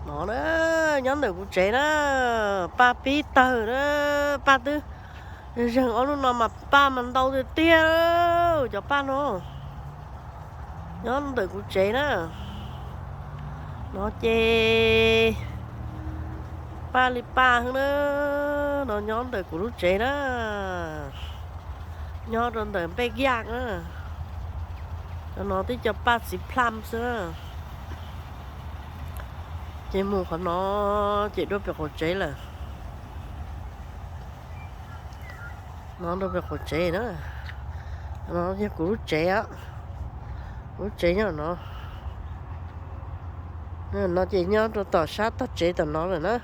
No na, nyob ntawm kuv tsev na, paj pib tawg na, paj twb zeeg ob hnub no mas paj mas ntau tiag tiag, cov paj no nyob ntawm kuv tsev na. No ces paj li paj xwb na, no nyob ntawm kuv lub tsev na, nyob rau ntawm npej yaj na. Cov no twb cov paj txiv plum xwb na. Ces mus qhov no ces dua pem qaum tsev lawm. No dua pem qaum tsev na. No yog kuv lub tsev, kuv lub tsev nyob no. No ces nyob rau tom sab tog tsev tom no lawm na.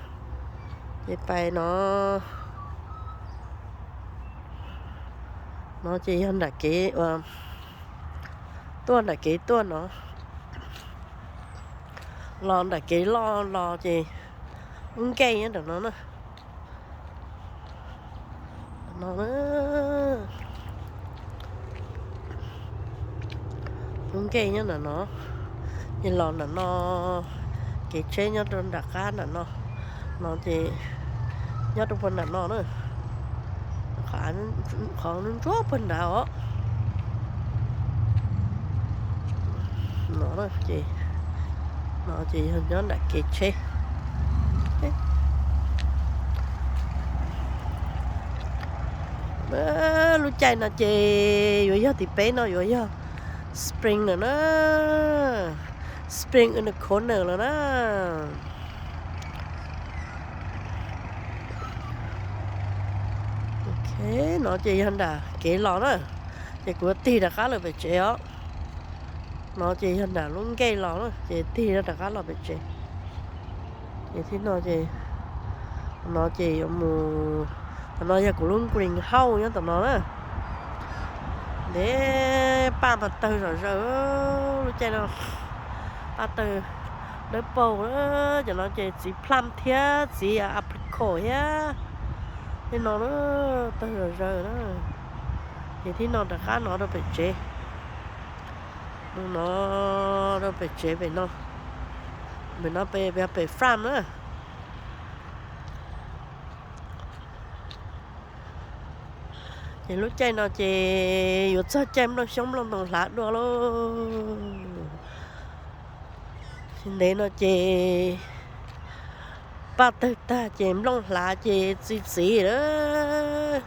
Ces pais no, no ces yog nram kev, tuaj nram kev tuaj no, los nram kev loj los ces lub nkej nyob ntawm no na. No, lub nkej nyob ntawm no, ces los ntawm no, kev tsheb nyob rau nram qab ntawm no, no ces nyob rau puag nram no na. Qhov ntsuab puag nrad os. No ces, no ces yog nyob nram kev tsheb. Lub caij no ces yuav yog tim peb no yuav yog spring lawm na. Spring in the corner lawm na. Ok, no ces yog nram kev los na, ces kuv tig rov qab los pem tsev os. No ces yog nram lub nkej los na, ces tig rov qab los pem tsev. Ces tib no ces, no ces yuav mus, no yog kuv lub greenhouse nyob tom no na. Ntev, paj mas tawg zom zaws lub caij no, paj tawg dawb paug. Cov no ces txiv plum thiab txiv apricot thiab, tej no tawg zom zaws na. Ces tib no rov qab no rau pem tsev, no rau pem tsev pem no, pem no pem, pem farm na. Ces lub caij no ces yuav txog caij nplooj xyoob nplooj ntoos hlav dua lauj. Ntev no ces paj tawg tag ces nplooj hlav ces txi txiv lawm.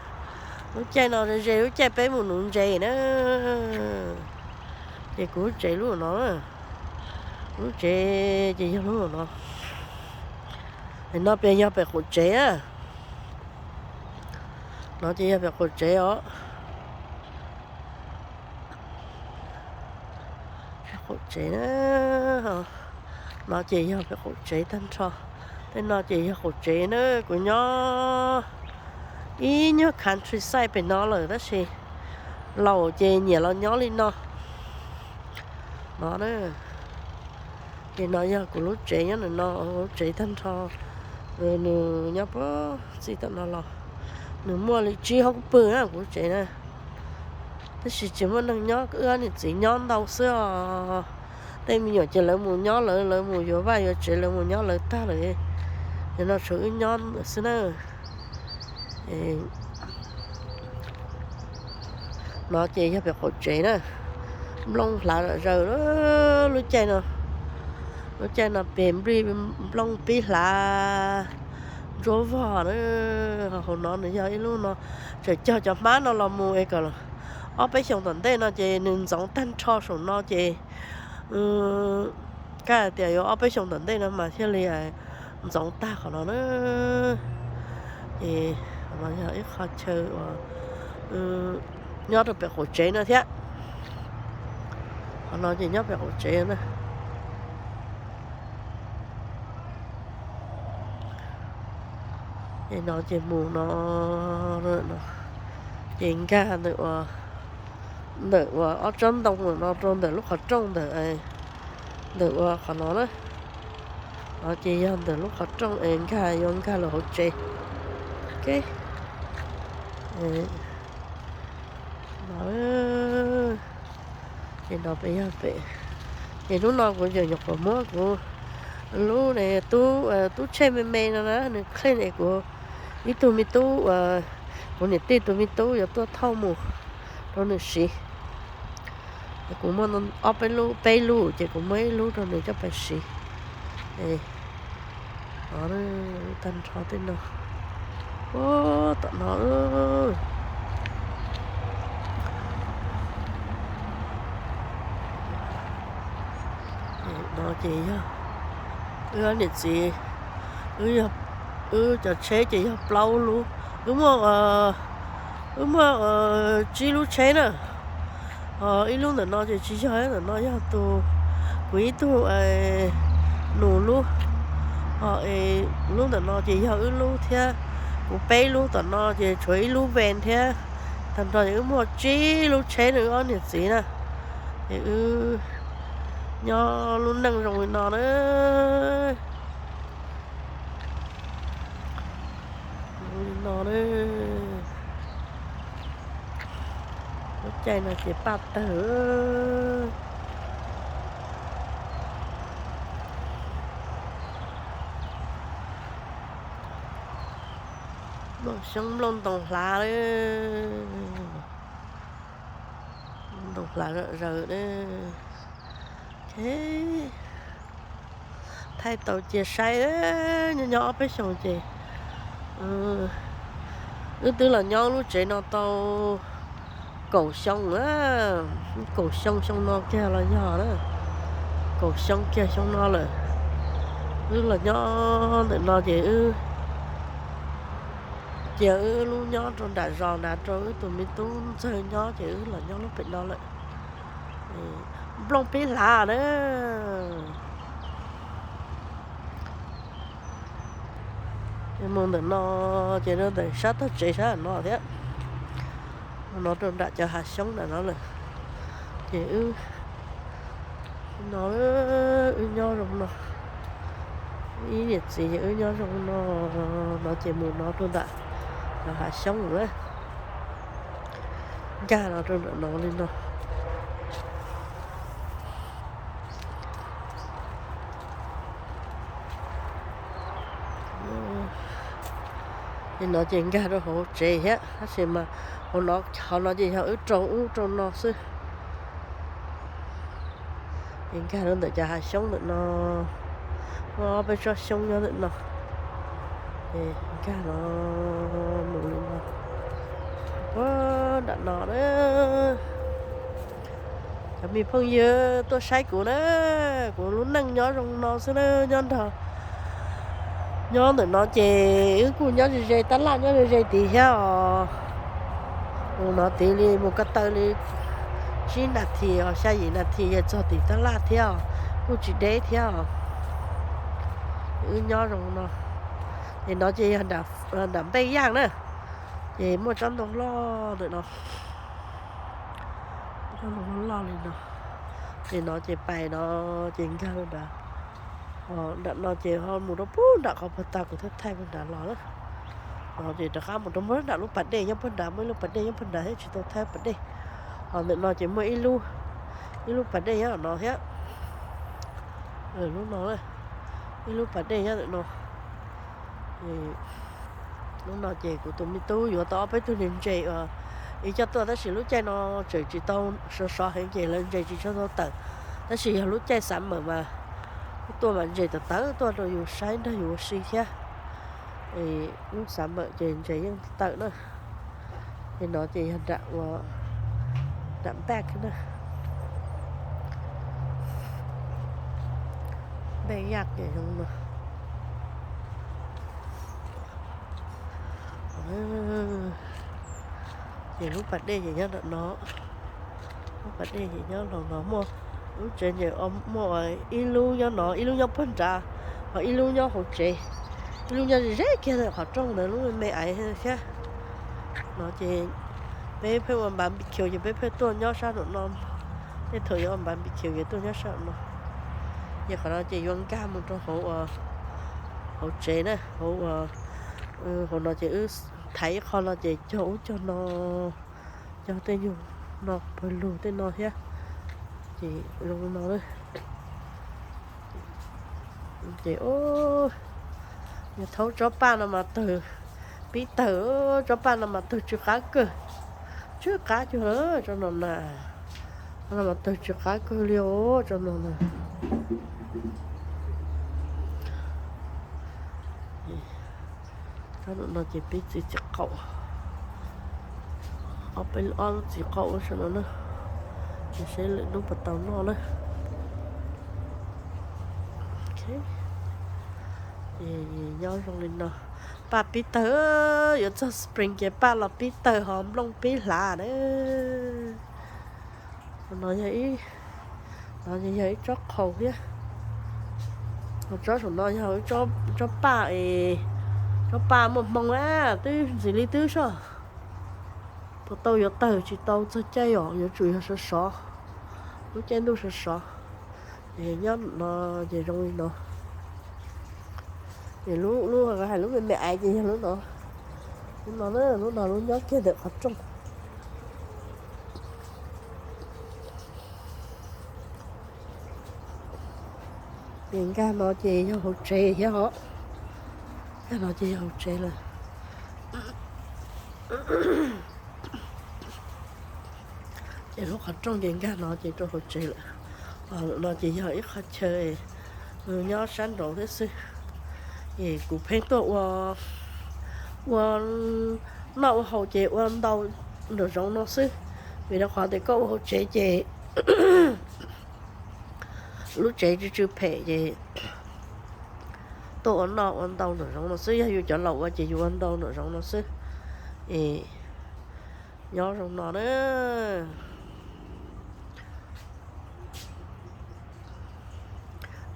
Lub caij no ze lub caij peb mus nuv ntses na. Ces kuv lub tsev lub no, lub tsev ces yog lub no. No pem yog pem qaum tsev na. No ces yog pem qaum tsev os. Qaum tsev na. No ces yog pem qaum tsev tag nrho. Tej no ces yog qaum tsev na, kuv nyob ib nyuag countryside pem no lawm tab sis laus ces nyiam los nyob li no. No na, ces no yog kuv lub tsev nyob ntawm no, lub tsev tag nrho. Nws nyob puag txij tom no los, nws muaj li tsib hoob pw na kuv lub tsev na. Tab sis tsis muaj neeg nyob, wb ob niam txiv nyob ntau xwb os. Tej me nyuam ces lawv mus nyob lawv, lawv mus yuav vaj yuav tsev, lawv mus nyob lawv tag lawm. Yog no tshuav wb nyob xwb na. No ces yog pem qaum tsev na. Nplooj hlav zom zaws lub caij no. Lub caij no pem nplig, nplooj pib hlav ntsuab vog na. Hauv no nws yog ib lub no, tseem cog cov hmab no los mus es kom ob peb xyoos tom ntej no ces nws ntxoov tag nrho saum no ces, kaj tias yuav ob peb xyoos tom ntej no mas thiaj li ntxoov tag qhov no na. Ces no yog ib qho chaw uas nyob rau pem qaum tsev no thiab. Qhov no ces nyob pem qaum tsev na. Ces no ces mus no, ces nkag ntawm ua, ntawm ua ob tsob ntoo no rau ntawm lub qhov rooj ntawm, ntawm ua qhov no na. No ces yog ntawm lub qhov rooj es nkag, yuav nkag lawm hauv tsev. Ok. No, ces no pem yog pem. Ces hnub no kuv tseem nyuam qhuav muab kuv Lub tub, tub tshej me me no na, nws clean es kuv ib tug me tub, kuv niam tij tus me tub yuav tuaj thauj mus rau nws siv. Kuv muaj ob peb lub, peb lub ces kuv muaj ib lub rau nws coj pais siv. Tag nrho tej no, tom no no ces yog wb niam txiv, wb cov tsheb ces yog plaub lub. Wb muaj, wb muaj tsib lub tsheb na. Ib lub ntawm no ces tsis yog, ntawm no yog tus, kuv ib tug nus lub. Lub ntawm no ces yog wb lub thiab. Kuv peb lub tom no ces tshuav ib lub van thiab. Tag nrho ces wb muaj tsib lub tsheb na, wb ob niam txiv na. Ces wb nyob lub neej zoo li no na. Zoo li no na. Lub caij no ces paj tawg. Nplooj xyoob nplooj ntoos hlav, ntoos hlav zom zaws. Thaij tau cia saib, nyob nyob ob peb xyoos ces wb twb los nyob lub tsev no tau kaum xyoo, kaum xyoo xyoo no kiag los yog na, kaum xyoo kiag xyoo no lawm. Wb los nyob ntawm no ces wb cia wb lub nyob rau nram zos nrad rau wb tus me tub ntxawg nyob ces wb los nyob lub pem no lawm. Nplooj pib hlav na. Mus ntawm no ces rau ntawm sab tog tsev sab no thiab. No rau nram cov hav xyoob nram no lawm. Ces wb no, wb nyob zoo no, ib niam txiv ces wb nyob zoo no, no ces mus no rau nram cov hav xyoob lawm. Nkag no rau nram no li no. Li no ces nkag rau hauv tsev thiab, tab sis mas hauv no, hauv no ces yog wb rau ub rau no xwb. Ces nkag rau ntawm cov hav xyoob ntawm no, muaj ob peb tsob xyoob nyob ntawm no. Ces nkag no mus li no, puag nram no na. Cov me phooj ywg tuaj saib kuv na, kuv lub neej nyob zoo no xwb na, nyob nrog, nyob ntawm no ces wb kuj nyob ze ze tab laj, nyob ze ze tid thiab os. Mus no tid li mus ko taw li tsib nas this os, xya yim nas this yog txog tim tab laj thiab os, kuj tsis deb thiab os. Wb nyob zoo no. Ces no ces yog nram Npej Yaj na, ces muaj tsob ntoo loj ntawm no, tsob ntoo loj loj li no. Ces no ces pais no ces nkag nrad. Nram no ces ho mus rau puag nram qhov puag ta kuv thiaj thaij puag nrad los na. Ces rov qab mus rau puag nram lub pas dej nyob puag nrad, muaj ib lub pas dej nyob puag nrad thiab tsis tau thaij pas dej. Ho ntawm no ces muaj ib lub, ib lub pas dej nyob no thiab. Lub no, ib lub pas dej nyob ntawm no. Lub no ces kuv tus me tub yuav tau ob peb tug niag ntses uas ib coj tuaj, tab sis lub caij no tseem tsis tau sov sov heev ces lawv ntses tsis tshua tau tawm. Tab sis yog lub caij xav mawm mas tuaj mas ntses tawm tawm tuaj rau yus saib nrog yus ua si thiab. Lub xav mawm ces ntses yeej tawm na. Ces no ces yog nram ua, nram back na. Npej Yaj ces zoo no. Ces lub pas dej ces nyob nram no. Lub pas dej ces nyob los no muaj lub tsev ntses, muaj ib lub nyob no, ib lub nyob puag nrad, ho ib lub nyob hauv tsev, ib lub nyob ze kiag ntawm qhov rooj ntawd lub me me aiv thiab. No ces peb pheej ua npav npi khiu ces peb pheej tuaj nyob sab nram no. Tej thaum yuav ua npav npi khiu ces tuaj nyob sab nram no. Ces qhov no ces yuav nkag mus rau hauv, hauv tsev na, hauv, hauv no ces wb thaiv ib qho no ces cog ub cog no, cog tej nyuag no pawg lug tej no thiab. Ces zoo no, zoo li no. Ces yog thaub tsob paj no mas tawg, pib tawg, tsob paj no mas tawg tsw qab kawg, tsw qab cuag tsob no na, no mas tawg tsw qab kawg li os tsob no na. Tsob no ces peb txiv txiv qaum, ob peb ob lub txiv qaum ua saum no na, ces seb lwm hnub puas tau noj na. Ces nyob zoo li no, paj pib tawg, yuav txog spring ces paj los pib tawg ho nplooj pib hlav na. No yog ib, no yog ib tsob qhaus thiab. Tsob saum no yog tsob paj, tsob paj muaj hmoo na, twb ntxim li twb soj. Puas tau yuav tawg tsis tau txog caij os, yuav tsum yog sov sov, lub caij ntuj sov sov. Ces nyob no ces zoo li no. Ces lub, lub hais lub me me aiv ces yog lub no, lub no, lub no lub nyob kiag ntawm qhov rooj. Ces nkag no ces yog hauv tsev thiab os. Nkag no ces yog hauv tsev lawm. Ces lub qhov rooj ces nkag no ces rau hauv tsev lawm. No ces yog ib qho chaw nyob sab nraud thiab xwb. Es kuv pheej tuaj ua, ua noj ua haus ces ua ntau nraum zoov no xwb, vim rau qhov tias koj ua hauv tsev ces lub tsev tsw tsw phem ces tuaj ua noj ua ntau nraum zoov no xwb, yog yus cov laus ua ces yus ua ntau nraum zoov no xwb. Es nyob zoo no na.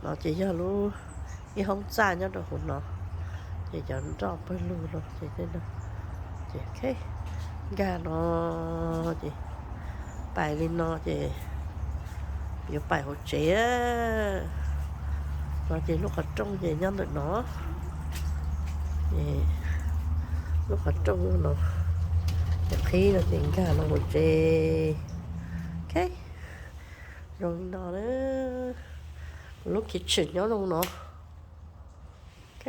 No ces yog lub, ib hoob txaj nyob rau hauv no, ces cov nroj pawg lug no ces, ces nkag no ces pais li no ces yuav pais hauv tsev. No ces lub qhov rooj ces nyob ntawm no. Lub qhov rooj no, ces qhib no ces nkag no hauv tsev. Ok, zoo li no na. Kuv lub kitchen nyob zoo no. Ok,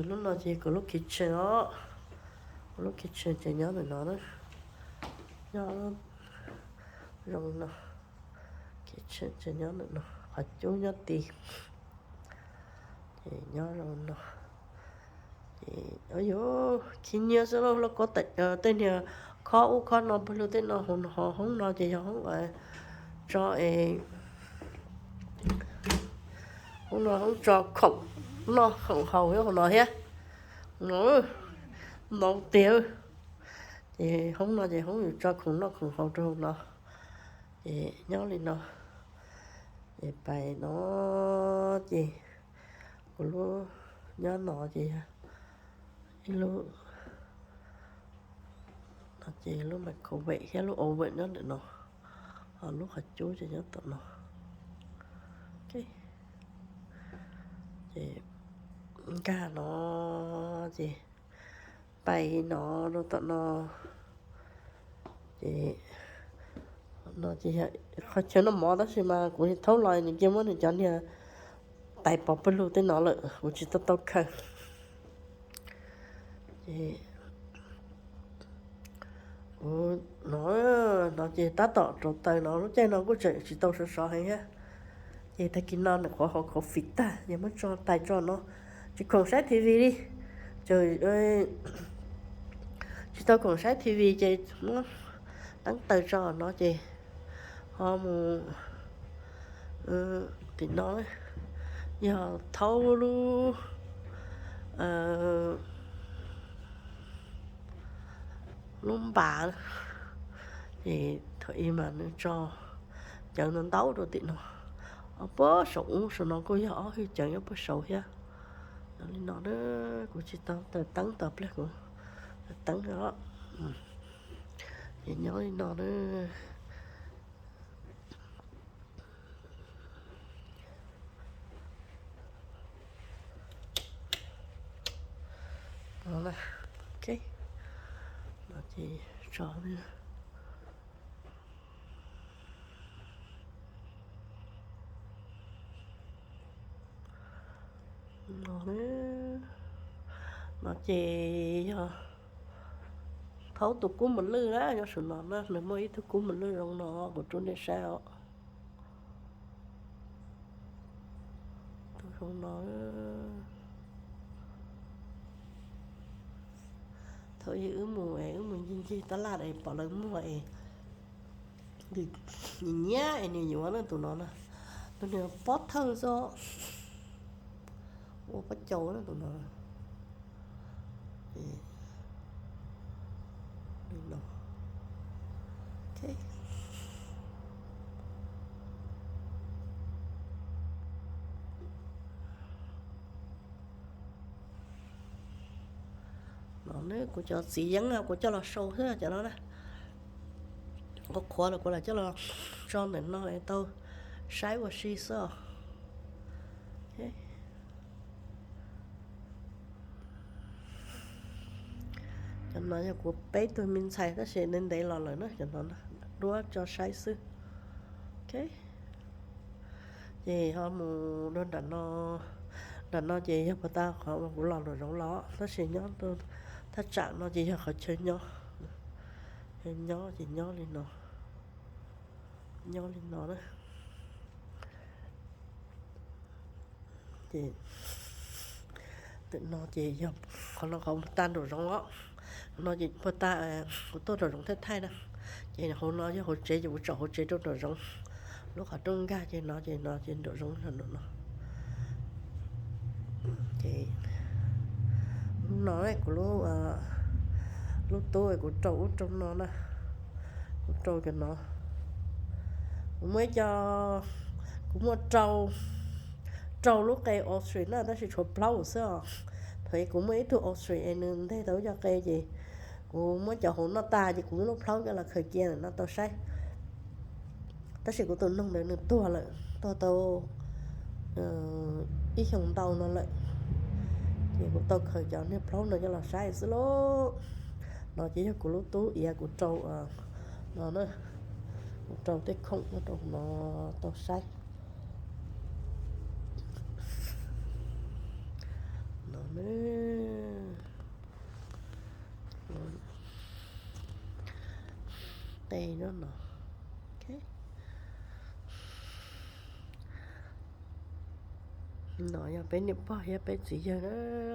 lub no ces kuv lub kitchen os. Kuv lub kitchen ces nyob ntawm no na. Nyob zoo li no. Kitchen ces nyob ntawm no, qhov cub nyob tid. Ces nyob zoo no. Ces yuav khib nyiab xwb lauj, lauj kaub tej niag khob ub khob no pawg lug tej no, hauv hoob no ces yog hoob tso es, hoob no hoob tso khoom noj khoom haus hauv no thiab. No ntau tiag. Ces hoob no ces hoob yus tso khoom noj khoom haus rau hauv no. Ces nyob li no. Ces pais no ces kuv lub, nyob no ces yog ib lub, no ces lub microwave thiab lub oven nyob ntawm no, ho lub qhov cub ces nyob tom no. Ok, ces nkag no ces pais no rau tom no. Ces no ces yog qhov chaw noj mov tab sis mas kuv thaub los nws cia muab nws cov niag tais pov pawg lug tej no lawm, kuv tsis tau tau khaws. Ces kuv no, no ces tab tom rauv taws no, lub caij no kuj tseem tsis tau sov sov heev thiab. Ces tag kis no nws qhuav haus coffee tag, ces muab tso tais tso no, tsis khoom saib T V li. Tsis tau khoom saib T V ces muab teeb taws tso no ces ho mus tim no, yog thaub lub, lub npas. Ces thaum ub mas nws tso cawv ntau ntau rau tim no, ob puag saum ub saum no kuj yog ob hwj cawv nyob puag saud thiab. Nyob li no na, kuv tsis tau taws teeb tau pliag kuv taws teeb os. Ces nyob li no na. No, ok, no ces tso li. No, no ces yog thaub tus kub mos lwj na, nyob saum no na, nws muaj ib tug kub mos lwj zoo no kuv rub nej saib os. Tus zoo no. Thaum ub wb mus es wb mus ncig ncig tab laj es pom lawv muag es nyiam nyiam es nws yuav na tus no na. Tus nws pob thawj xwb, ua pob caus na tus no. No ne, kuv cov txiv yeeb no kuv coj los sau xwb cov no na. Qhuav qhuav los kuv lam coj los tso ntawm no es tau saib ua si xwb os. Cov no yog kuv peb tug me ntxhais tab sis ntev ntev los lawm na, cov no duab tso saib xwb. Ok, ces ho mus dua nram no. Nram no ces yog puag ta qhov uas kuv los nraum zoov los tab sis nyob thaj tsam no ces yog qhov chaw nyob. Nyob ces nyob li no, nyob li no na. Ces ntawm no ces yog qhov no qhov mus tag nraum zoov os. No ces puag ta kuv tuaj nraum zoov thaij thaij na. Ces hauv no yog hauv tsev ces kuv tsom hauv tsev rau nraum zoov. Lub qhov rooj nkag ces no ces no ces nraum zoov yog nraum no. Ces no kuv lub tub kuv rau ub rau no na. Kuv rau cov no, kuv muaj ib co, kuv muaj rau, rau lub qe ostrich na tab sis tshuav plaub xwb os. Thaum kuv muaj ib tug ostrich es nws nteg tau ib co qe ces kuv muab cov hauv noj tag ces kuv muab lub plaub coj los khaws cia no tau saib. Tab sis kuv tus noog ntawd nws tuag lawm, tuag tau ib xyoos ntau no lawm. Ces kuv tau khaws cov niag plaub no coj los saib xwb lauj. No ces yog kuv lub tub iav kuv rau no na, kuv rau tej khoom nyob rau no tau saib. No, tej no no. No yog peb niam pog thiab peb txiv yawg na,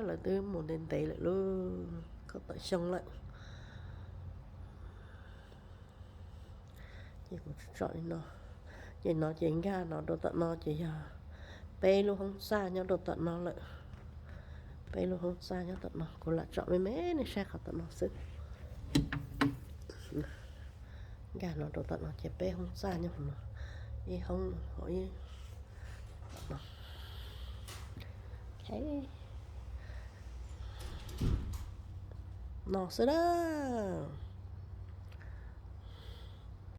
lawv twb mus ntev ntev lawm lauj, kaum tawm xyoo lawm. Ces kuv tsom li no, ces no ces nkag no rau tom no ces yog peb lub hoob xaj nyob rau tom no lawm. Peb lub hoob xaj nyob tom no, kuv lam tsom me me nej saib qhov tom no xwb. Nkag no rau tom no ces peb hoob xaj nyob hauv no, ib hoob hauv ib no. No xwb na.